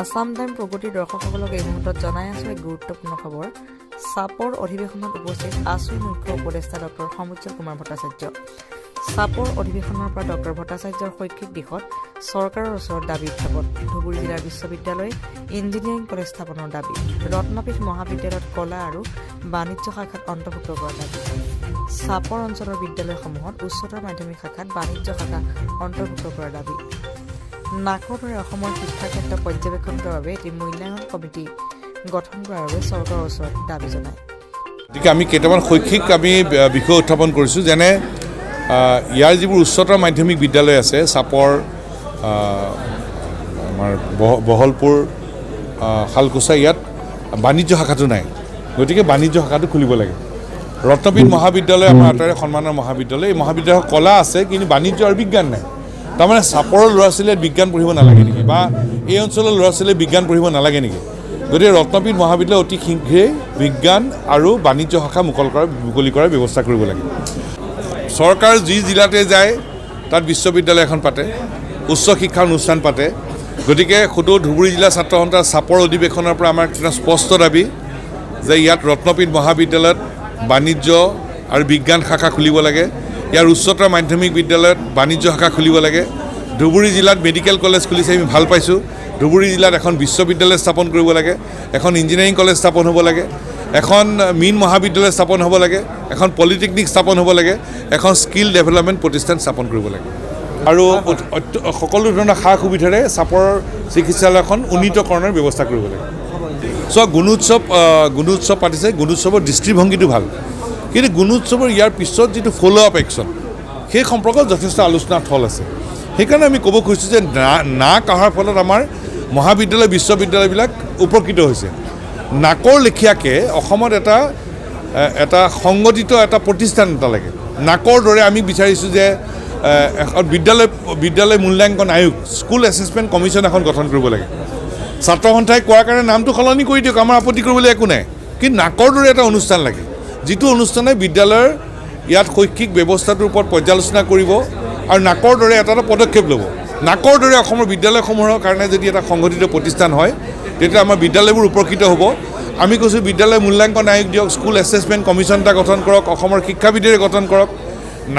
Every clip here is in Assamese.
আছাম টাইম প্ৰগতিৰ দৰ্শকসকলক এই মুহূৰ্তত জনাই আছোঁ এক গুৰুত্বপূৰ্ণ খবৰ। চাপৰ অধিৱেশনত উপস্থিত আছুৰ মুখ্য উপদেষ্টা ডক্টৰ সমুজ্জ্বল কুমাৰ ভট্টাচাৰ্য। চাপৰ অধিৱেশনৰ পৰা ডক্টৰ ভট্টাচাৰ্যৰ শৈক্ষিক দিশত চৰকাৰৰ ওচৰত দাবী উত্থাপন। ধুবুৰী জিলাৰ বিশ্ববিদ্যালয়, ইঞ্জিনিয়াৰিং কলেজ স্থাপনৰ দাবী। ৰত্নপীঠ মহাবিদ্যালয়ত কলা আৰু বাণিজ্য শাখাত অন্তৰ্ভুক্ত কৰাৰ দাবী। চাপৰ অঞ্চলৰ বিদ্যালয়সমূহত উচ্চতৰ মাধ্যমিক শাখাত বাণিজ্য শাখা অন্তৰ্ভুক্ত কৰাৰ দাবী। নাকৰ দৰে অসমৰ শিক্ষা ক্ষেত্ৰ পৰ্যবেক্ষণ কৰাৰ বাবে এটি মূল্যায়ন কমিটি গঠন কৰাৰ বাবে চৰকাৰৰ ওচৰত দাবী জনায়। গতিকে আমি কেইটামান শৈক্ষিক আমি বিষয় উত্থাপন কৰিছোঁ, যেনে ইয়াৰ যিবোৰ উচ্চতৰ মাধ্যমিক বিদ্যালয় আছে, চাপৰ, আমাৰ বহলপুৰ, শালকোচা, ইয়াত বাণিজ্য শাখাটো নাই। গতিকে বাণিজ্য শাখাটো খুলিব লাগে। ৰত্নপীঠ মহাবিদ্যালয় আমাৰ আটাইৰে সন্মানৰ মহাবিদ্যালয়। এই মহাবিদ্যালয়ত কলা আছে, কিন্তু বাণিজ্য আৰু বিজ্ঞান নাই। তাৰমানে চাপৰৰ ল'ৰা ছোৱালীয়ে বিজ্ঞান পঢ়িব নালাগে নেকি বা এই অঞ্চলৰ ল'ৰা ছোৱালীয়ে বিজ্ঞান পঢ়িব নালাগে নেকি? গতিকে ৰত্নপীঠ মহাবিদ্যালয় অতি শীঘ্ৰেই বিজ্ঞান আৰু বাণিজ্য শাখা মুকলি কৰাৰ ব্যৱস্থা কৰিব লাগে। চৰকাৰ যি জিলাতে যায়, তাত বিশ্ববিদ্যালয় এখন পাতে, উচ্চ শিক্ষা অনুষ্ঠান পাতে। গতিকে সদৌ ধুবুৰী জিলা ছাত্ৰ সন্থাৰ চাপৰ অধিৱেশনৰ পৰা আমাৰ এটা স্পষ্ট দাবী যে ইয়াত ৰত্নপীঠ মহাবিদ্যালয়ত বাণিজ্য আৰু বিজ্ঞান শাখা খুলিব লাগে। ইয়াৰ উচ্চতৰ মাধ্যমিক বিদ্যালয়ত বাণিজ্য শাখা খুলিব লাগে। ধুবুৰী জিলাত মেডিকেল কলেজ খুলিছে, আমি ভাল পাইছোঁ। ধুবুৰী জিলাত এখন বিশ্ববিদ্যালয় স্থাপন কৰিব লাগে, এখন ইঞ্জিনিয়াৰিং কলেজ স্থাপন হ'ব লাগে, এখন মীন মহাবিদ্যালয় স্থাপন হ'ব লাগে, এখন পলিটেকনিক স্থাপন হ'ব লাগে, এখন স্কিল ডেভেলপমেণ্ট প্ৰতিষ্ঠান স্থাপন কৰিব লাগে আৰু সকলো ধৰণৰ সা সুবিধাৰে চাপৰ চিকিৎসালয়খন উন্নীতকৰণৰ ব্যৱস্থা কৰিব লাগে। চ' গুণোৎসৱ পাতিছে। গুণোৎসৱৰ দৃষ্টিভংগীটো ভাল, কিন্তু গুণোৎসৱৰ ইয়াৰ পিছত যিটো ফ'ল' আপ একশ্যন, সেই সম্পৰ্কত যথেষ্ট আলোচনাৰ থল আছে। সেইকাৰণে আমি ক'ব খুজিছোঁ যে নাক অহাৰ ফলত আমাৰ মহাবিদ্যালয়, বিশ্ববিদ্যালয়বিলাক উপকৃত হৈছে। নাকৰ লেখীয়াকৈ অসমত এটা সংগঠিত এটা প্ৰতিষ্ঠান এটা লাগে। নাকৰ দৰে আমি বিচাৰিছোঁ যে এখন বিদ্যালয় মূল্যাংকন আয়োগ, স্কুল এছেছমেণ্ট কমিশ্যন এখন গঠন কৰিব লাগে। ছাত্ৰ সন্থাই কোৱাৰ কাৰণে নামটো সলনি কৰি দিয়ক, আমাৰ আপত্তি কৰিবলৈ একো নাই। কিন্তু নাকৰ দৰে এটা অনুষ্ঠান লাগে, যিটো অনুষ্ঠানে বিদ্যালয়ৰ ইয়াত শৈক্ষিক ব্যৱস্থাটোৰ ওপৰত পৰ্যালোচনা কৰিব আৰু নাকৰ দৰে এটা এটা পদক্ষেপ ল'ব। নাকৰ দৰে অসমৰ বিদ্যালয়সমূহৰ কাৰণে যদি এটা সংগঠিত প্ৰতিষ্ঠান হয়, তেতিয়া আমাৰ বিদ্যালয়বোৰ উপকৃত হ'ব। আমি কৈছোঁ, বিদ্যালয় মূল্যাংকন আয়োগ দিয়ক, স্কুল এছেছমেণ্ট কমিশ্যন এটা গঠন কৰক, অসমৰ শিক্ষাবিদেৰে গঠন কৰক।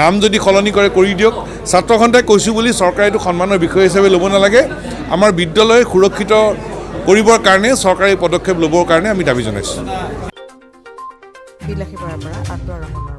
নাম যদি সলনি কৰে, কৰি দিয়ক। ছাত্ৰ সন্থাই কৈছোঁ বুলি চৰকাৰে এইটো সন্মানৰ বিষয় হিচাপে ল'ব নালাগে। আমাৰ বিদ্যালয় সুৰক্ষিত কৰিবৰ কাৰণে চৰকাৰে এই পদক্ষেপ ল'বৰ কাৰণে আমি দাবী জনাইছোঁ। বিলাসীপাৰাৰ পৰা আটোৱাৰ ৰহমানৰ